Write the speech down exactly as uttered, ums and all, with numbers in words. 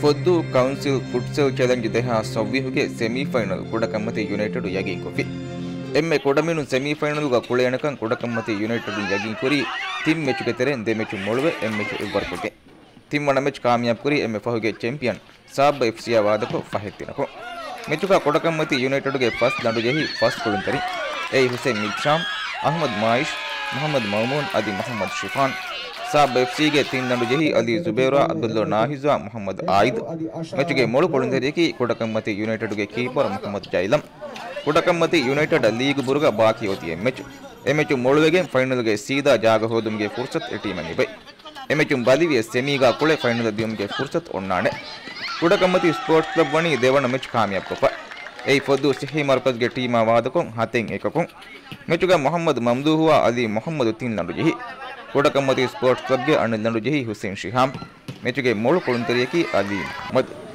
ފޮއްދޫ ކައުންސިލް ފުޓްސަލް ޗެލެންޖް ދެހާސް ސައްވީހުގެ ސެމީފައިނަލް ކުޑަކަންމަތީ ޔުނައިޓެޑު ޔަގީންކޮށްފި. އެންމެ ކުޑަމިނުން ސެމީފައިނަލްގަ ކުޅޭނެކަން ކުޑަކަންމަތީ ޔުނައިޓެޑުން ޔަގީންކުރީ ތިން މެޗުގެ ތެރެއިން ދެ މެޗު މޮޅުވެ އެއް މެޗު އެއްވަރުކޮށްގެން. ތިންވަނަ މެޗް ކާމިޔާބުކުރީ އެންމެ ފަހުގެ ޗެމްޕިއަން ސާއްބަ އެފްސީއާ ވާދަކޮށް ފަހެއް ތިނަކުން. މެޗުގަ ކުޑަކަންމަތީ ޔުނައިޓެޑުގެ ފަސް ލަނޑު ޖެހި ފަސް ކުޅުންތެރިން. އެއީ ހުސެން މިޒްޝާމް، އަހްމަދު މާއިޝް، މުހައްމަދު މައުމޫން އަދި މުހައްމަދު ޝިފާން. ސާއްބަ އެފްސީގެ ތިން ލަނޑު ޖެހި އަލީ ޒުބޭރާ، އަބްދުﷲ ނާހިޒާ، މުހައްމަދު އާއިދު. މެޗުގެ މޮޅު ކުޅުންތެރިޔަކީ ކުޑަކަންމަތީ ޔުނައިޓެޑުގެ ކީޕަރ މުހައްމަދު ޖައިލަމް. ކުޑަކަންމަތީ ޔުނައިޓެޑަށް ލީގު ބުރުގަ ބާކީ އޮތީ އެއް މެޗު. އެ މެޗު މޮޅުވެގެން ފައިނަލްގެ ސީދާ ޖާގަ ހޯދުމުގެ ފުރުސަތު އެ ޓީމަށް ލިބޭ. އެމެޗުން ބަލިވިޔަސް ސެމީގާ ކުޅެ ފައިނަލަށް ދިޔުމުގެ ފުރުސަތު އޮންނާނެ. ކުޑަކަންމަތީ ސްޕޯޓްސް ކްލަބް ވަނީ ދެވަނަ މެޗް ކާމިޔާބުކޮށްފަ. އެއީ ފޮއްދޫ ސިއްހީ މަރުކަޒްގެ ޓީމާ ވާދަކޮށް ހަތެއް އެކަކުން. މެޗުގަ މުހައްމަދު މަމްދޫހުއާ އަލީ މުހައްމަދު ތިން ލަނޑު ޖެހި. ކުޑަކަންމަތީ ސްޕޯޓްސް ކްލަބްގެ އަނެއް ލަނޑު ޖެހި ހުސެން ޝިހާމް. މެޗުގެ މޮޅު ކުޅުންތެރިޔަކީ އަލީ މުހައްމަދު.